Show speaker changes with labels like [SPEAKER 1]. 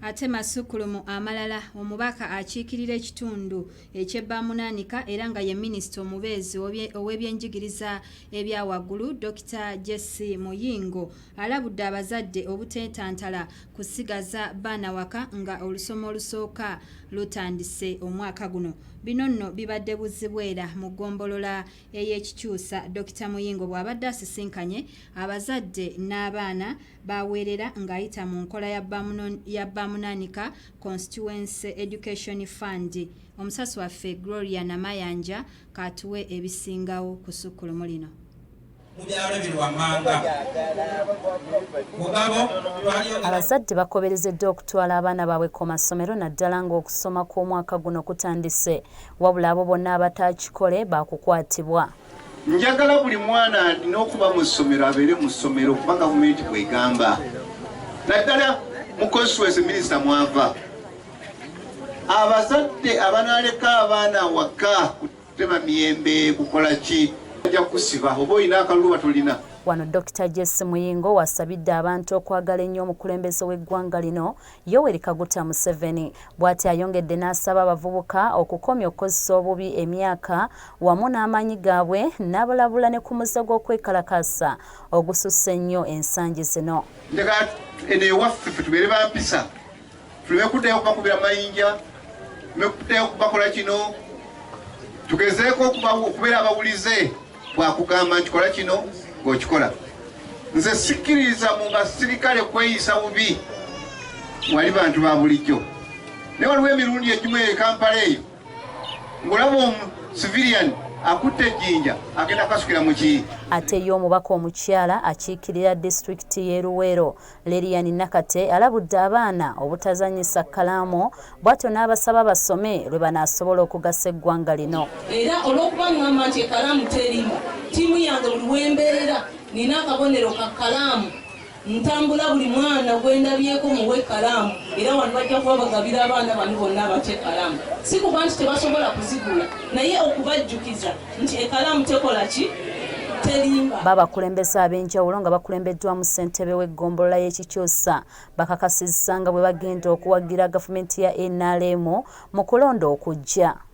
[SPEAKER 1] Ate masukkulumu amalala, omubaka akiikirira ekitundu eky'e Bamunaanika era nga ye minisita omubeezi ow'ebyenjigiriza ebya waggulu, Dokita JC Muyingo alabudde abazadde obuteetantala kusigaza baana waka nga olusoma olusooka lutandise omwaka guno. Bino nno bibadde Buzibwera mu ggombolola ey'ekikyusa Dokita Muyingo bw'abadde asisinkanye abazadde n'abaana b'aweerera ng'ayita mu nkola ya Bamunaanika Constituency Education Fund. Omusasi waffe Gloria Namayanja k'atuwe ebisingawo ku sukkulumu lino.
[SPEAKER 2] Mu byalo biri wammanga Mugabo.
[SPEAKER 3] Abazadde bakoberezeddwa okutwala abaana baabwe ku masomero naddala ng'okusoma kw'omwaka guno kutandise, wabula abo bonna abataakikole baakukwatibwa.
[SPEAKER 4] Njagala buli mwana alina okuba mu ssomero abeere mu ssomero kuba gavumenti bwegamba, naddala mu constituency minisita mwava. Abazadde abanaleka abaana waka kutema miyembe, kukola ki, bajja kukusiba oba olina akalulu oba tolina.
[SPEAKER 3] Wano Dokita Jesse Muyingo wasabidde abantu okwagala ennyo omukulembeze w'eggwanga lino Yoweri Kaguta Museveni. Bw'atyo ayongedde n'asaba abavubuka okukomya okukozesa obubi emyaka wamu n'amaanyi gaabwe n'abalabula ne ku muze gw'okwekalakaasa ogususse ennyo ensangi zino.
[SPEAKER 4] Njagala eno ewaffe ffe tubeere ba mpisa, tuleme kuddayo okubakubira mayinja, tuleme kuddayo okubakola kino, tugezeeko okubeera abawulize. Bwakugamba nti kola kino ng'okikola. Nze sikkiririza mu basirikale kweyisa bubi, wali bantu ba bulijjo, naye waliwo emirundi egimu eyo e Kampala eyo ng'olaba omu civilian akutte ejjinja agenda kukasukira mu ki.
[SPEAKER 3] Ate ye omubaka omukyala akiikirira disitulikiti y'e Luweero, Lilian Nakate alabudde abaana obutazannyisa kkalaamu bw'atyo n'abasaba basome lwe banaasobola okugasa eggwanga lino.
[SPEAKER 5] Era olw'okuba ŋŋamba nti ekkalaamu terimba, ttiimu yange buli we mbeera nnina akabonero ka kkalaamu. Ntambula buli mwana gwe ndabyeko muwa ekkalaamu era wano bajja kuba bagabira abaana bano bonna abato ekkalaamu. Si kuba nti tebasobola kuzigula naye okubajjukiza nti ekkalaamu tekola ki? Terimba.
[SPEAKER 3] Bo abakulembeze ab'enjawulo nga bakulembeddwamu ssentebe w'eggombolola y'e Kikyusa bakakasizza nga bwe bagenda okuwagira gavumenti ya nrm mu kulonda okujja.